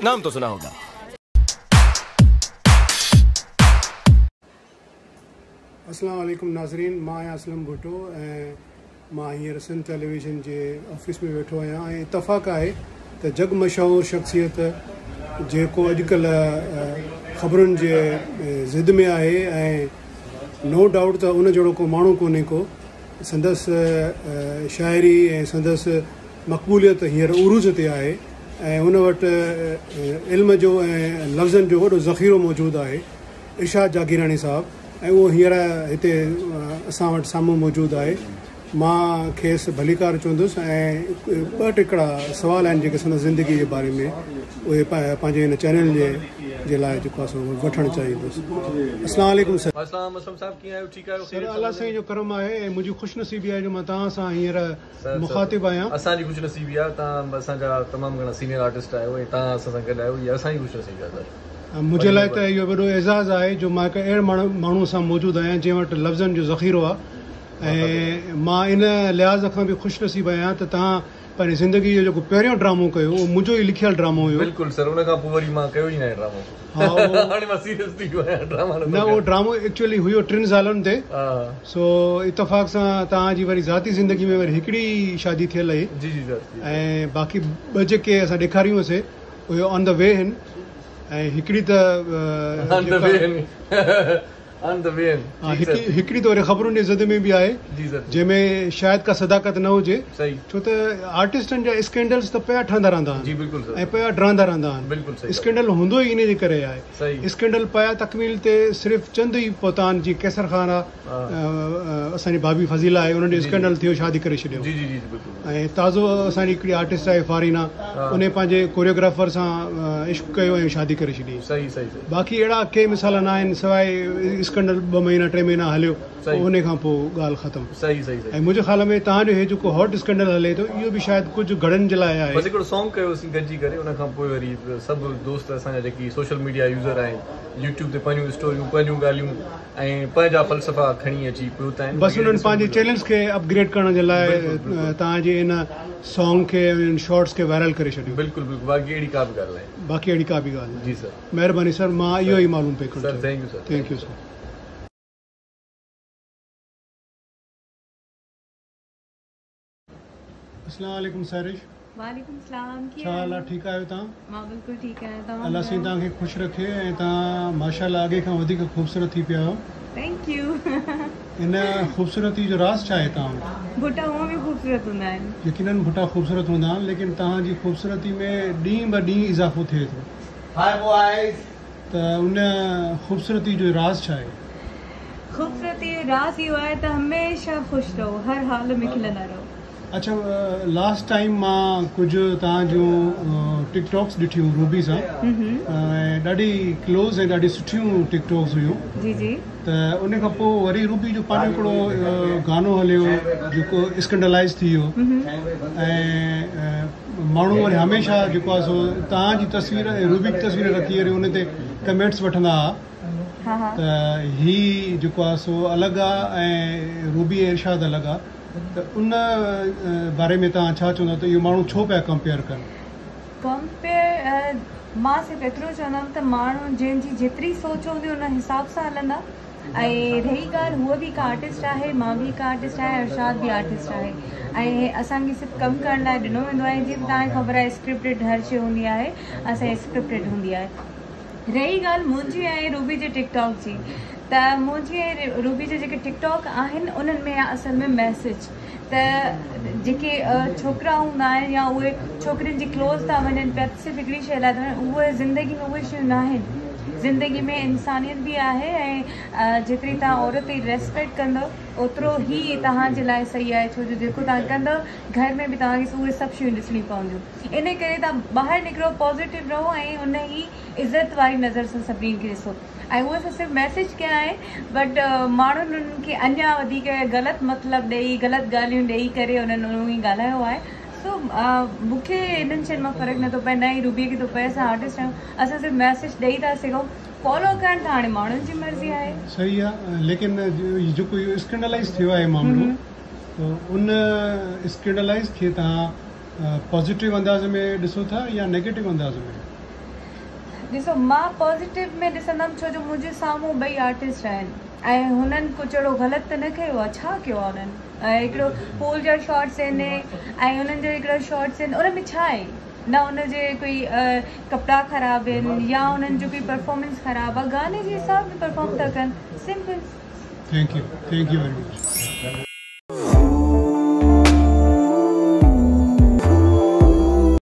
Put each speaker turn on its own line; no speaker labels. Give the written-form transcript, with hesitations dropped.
नाम तो सुना होगा।
अस्सलाम वालेकुम नाज़रीन, मां आहियां असलम भुट्टो ऐं मां हींअर सिंध टेलीविज़न जे ऑफिस में वेठो आहियां ऐं इतफ़ाक़ आहे त जग मशहूर शख़्सियत जेको अॼुकल्ह ख़बरुनि जे ज़िद में आहे ऐं नो डाउट त उन जहिड़ो को माण्हू कोन्हे को, संदसि शाइरी ऐं संदसि मक़बूलियत हींअर उरूज ते आहे ऐं उन वटि इल्म जो ऐं लफ़्ज़नि जो वॾो ज़ख़ीरो मौजूदु आहे, इरशाद जागीरानी साहिबु, ऐं उहो हींअर हिते असां वटि साम्हूं मौजूदु आहे। मां खेसि भलीकार चवंदुसि ऐं ॿ टिकड़ा सवाल आहिनि जेके संदसि ज़िंदगी जे बारे में उहे पंहिंजे हिन चैनल जे लाइ जेको आहे सो वठणु चाहींदुसि। अस्सलाम वालेकुम सर।
अस्सलाम असलम साहब, कीअं आहियो? ठीकु आहियो?
सर अलाह साईं जो करम आहे ऐं मुंहिंजी ख़ुशनसीबी आहे जो मां तव्हां सां हींअर मुखातिब आहियां।
असांजी ख़ुशनसीबी आहे, तव्हां असांजा तमामु घणा सीनियर आर्टिस्ट आहियो ऐं तव्हां असां सां गॾु आहियो, इहा असांजी ख़ुशनसीबी आहे सर।
मुंहिंजे लाइ त इहो वॾो एज़ाज़ आहे जो मां हिकु अहिड़े माण्हूअ सां मौजूदु आहियां जंहिं वटि लफ़्ज़नि जो ज़ख़ीरो आहे ऐं मां इन लिहाज़ खां बि ख़ुशनसीब आहियां त तव्हां पंहिंजी ज़िंदगी जो जेको पहिरियों ड्रामो कयो उहो मुंहिंजो ई लिखियलु ड्रामो हुयो।
बिल्कुलु सर, उन खां पोइ वरी मां कयो ई न आहे ड्रामो। हाणे मां सीरियस थी वियो आहियां, ड्रामा
न। उहो ड्रामो एक्चुअली हुयो टिनि सालनि ते, सो इतफ़ाक़ सां तव्हांजी वरी ज़ाती ज़िंदगी में वरी हिकिड़ी शादी थियल हुई।
जी जी सर।
ऐं बाक़ी ॿ जेके असां ॾेखारियूंसीं उहे ऑन the वे आहिनि ऐं हिकिड़ी त हिकिड़ी त वरी ख़बरुनि जे ज़द में बि आहे जंहिंमें शायदि का सदाकत न हुजे, छो त आर्टिस्टनि जा स्कैंडल्स त पिया ठहंदा रहंदा आहिनि ऐं पिया डरंदा रहंदा आहिनि। स्कैंडल हूंदो ई इन जे करे आहे। स्कैंडल पाया तकमील ते सिर्फ़ु चंद ई पहुता आहिनि, जीअं कैसर ख़ान आहे, असांजी भाभी फज़ीला आहे, उन्हनि जो स्कैंडल थियो, शादी करे छॾियो। ऐं ताज़ो असांजी हिकिड़ी आर्टिस्ट आहे फारीना, उन पंहिंजे कोरियोग्राफर सां इश्क कयो ऐं शादी करे छॾी। बाक़ी अहिड़ा के मिसाल न आहिनि, सवाइ स्कैंडल 2 महीना 3 महीना हलियो, उन खां पोइ ॻाल्हि ख़तमु।
सही सही।
ऐं मुंहिंजे ख़्याल में तव्हांजो हे जेको हॉट स्कैंडल हले थो इहो बि शायदि कुझु घड़नि जे लाइ आहे।
बसि हिकिड़ो सॉन्ग कयोसीं गॾिजी करे, उन खां पोइ वरी सभु दोस्त असांजा जेकी सोशल मीडिया यूज़र आहिनि, यूट्यूब ते पंहिंजियूं स्टोरियूं, पंहिंजियूं ॻाल्हियूं ऐं पंहिंजा फ़लसफ़ा खणी अची पहुता आहिनि।
बसि उन्हनि पंहिंजे चैनल्स खे अपग्रेड करण जे लाइ तव्हांजे इन सॉन्ग खे, इन शॉर्ट्स खे वायरल करे छॾियो।
बिल्कुलु बिल्कुलु, बाक़ी अहिड़ी का बि ॻाल्हि न आहे।
बाक़ी अहिड़ी का बि ॻाल्हि न आहे।
जी सर,
महिरबानी सर, मां इहो ई मालूम पियो करणु।
Sir thank you sir.
Thank you sir. अस्सलाम वालेकुम सारिश।
वालेकुम सलाम।
छा हाल आहे? ठीकु आहियो तव्हां?
मां बिल्कुलु ठीकु आहियां, तव्हां?
अलाह साईं तव्हांखे ख़ुशि रखे ऐं तव्हां माशाअल्लाह अॻे खां वधीक ख़ूबसूरत थी पिया आहियो।
Thank you.
इन ख़ूबसूरती जो राज़ छा आहे तव्हां वटि?
भुट्टा हूअं बि ख़ूबसूरत हूंदा आहिनि।
यकीनन भुट्टा ख़ूबसूरत हूंदा आहिनि, लेकिन तव्हांजी ख़ूबसूरती में ॾींहुं ब ॾींहुं इज़ाफ़ो थिए थो।
हाय बॉयज़।
त उन ख़ूबसूरती जो राज़ छा आहे?
ख़ूबसूरती जो राज़ इहो आहे त हमेशह ख़ुशि रहो, हर हाल में खिलंदा रहो।
अच्छा, लास्ट टाइम मां कुझु तव्हांजूं टिकटॉक्स ॾिठियूं रूबी सां, ऐं ॾाढी क्लोज़ ऐं ॾाढी सुठियूं टिकटॉक्स हुयूं।
जी जी।
त उन खां पोइ वरी रूबी जो पंहिंजो हिकिड़ो गानो हलियो जेको स्कैंडलाइज़ थी वियो ऐं माण्हू वरी हमेशह जेको आहे सो तव्हांजी तस्वीर ऐं रूबी जी तस्वीर रखी वरी उन ते कमेंट्स वठंदा हुआ त ही जेको आहे सो अलॻि आहे ऐं रूबी ऐं इरशाद अलॻि आहे, त उन बारे में तव्हां छा चवंदा त इहो माण्हू छो पिया कंपेयर कनि?
कंपेयर मां सिर्फ़ु एतिरो चवंदमि त माण्हू जंहिंजी जेतिरी सोच हूंदी उन हिसाब सां हलंदा। ऐं रही ॻाल्हि, हूअ बि हिकु आर्टिस्ट आहे, मां बि हिकु आर्टिस्ट आहियां, इरशाद बि आर्टिस्ट आहे ऐं असांखे सिर्फ़ु कमु करण लाइ ॾिनो वेंदो आहे। जीअं तव्हांखे ख़बर आहे स्क्रिप्टेड हर शइ हूंदी आहे, असांजी स्क्रिप्टेड हूंदी आहे। रही ॻाल्हि मुंहिंजी ऐं रूबी जे टिकटॉक जी, त मुंहिंजी ऐं रूबी जे जेके टिकटॉक आहिनि उन्हनि में असल में मैसेज त जेके छोकिरा हूंदा आहिनि या उहे छोकिरियुनि जी क्लोज़ था वञनि पिया, सिर्फ़ु हिकिड़ी शइ लाइ था, उहे ज़िंदगी में उहे शयूं न आहिनि। ज़िंदगी में इंसानियत बि आहे ऐं जेतिरी तव्हां औरत जी रेस्पेक्ट कंदव ओतिरो ई तव्हांजे लाइ सही आहे, छो जो जेको तव्हां कंदव घर में बि तव्हांखे उहे सभु शयूं ॾिसणियूं पवंदियूं। इन करे तव्हां ॿाहिरि निकिरो, पॉज़िटिव रहो ऐं उन ई इज़त वारी नज़र सां सभिनी खे ॾिसो। ऐं उहो असां सिर्फ़ु मैसेज कया आहिनि, बट माण्हुनि उन्हनि खे अञा वधीक ग़लति मतिलबु ॾेई, ग़लति ॻाल्हियूं ॾेई करे उन्हनि उहो ॻाल्हायो आहे। सो मूंखे इन्हनि शयुनि मां फ़र्क़ु नथो पए, न ई रूबीअ खे थो पए। असां आर्टिस्ट आहियूं, असां सिर्फ़ु मैसेज ॾेई था सघूं, फॉलो करणु त हाणे माण्हुनि जी मर्ज़ी आहे।
सही आहे, लेकिन जेको इहो स्कैंडलाइज़ थियो आहे मामिलो, त उन स्कैंडलाइज़ खे तव्हां पॉज़िटिव अंदाज़ में ॾिसो था या नेगेटिव अंदाज़ में?
ڏسو مان پازيٽو ۾ ڏسندم ڇو جو منهنجي سامهون ٻئي آرٽسٽ آهن ۽ هنن ڪجهه اهڙو غلط ته نه ڪيو آهي ڇا ڪيو آهي انهن هڪڙو پول جا شارٽس آهن ۽ انهن جو هڪڙو شارٽس آهن ان ۾ ڇا آهي نه ان جي ڪوئي ڪپڙا خراب آهن يا انهن جو ڪوئي پرفارمنس خراب آهي گاني جي حساب ۾ پرفارم ٿا ڪن simple.
Thank you thank you very much.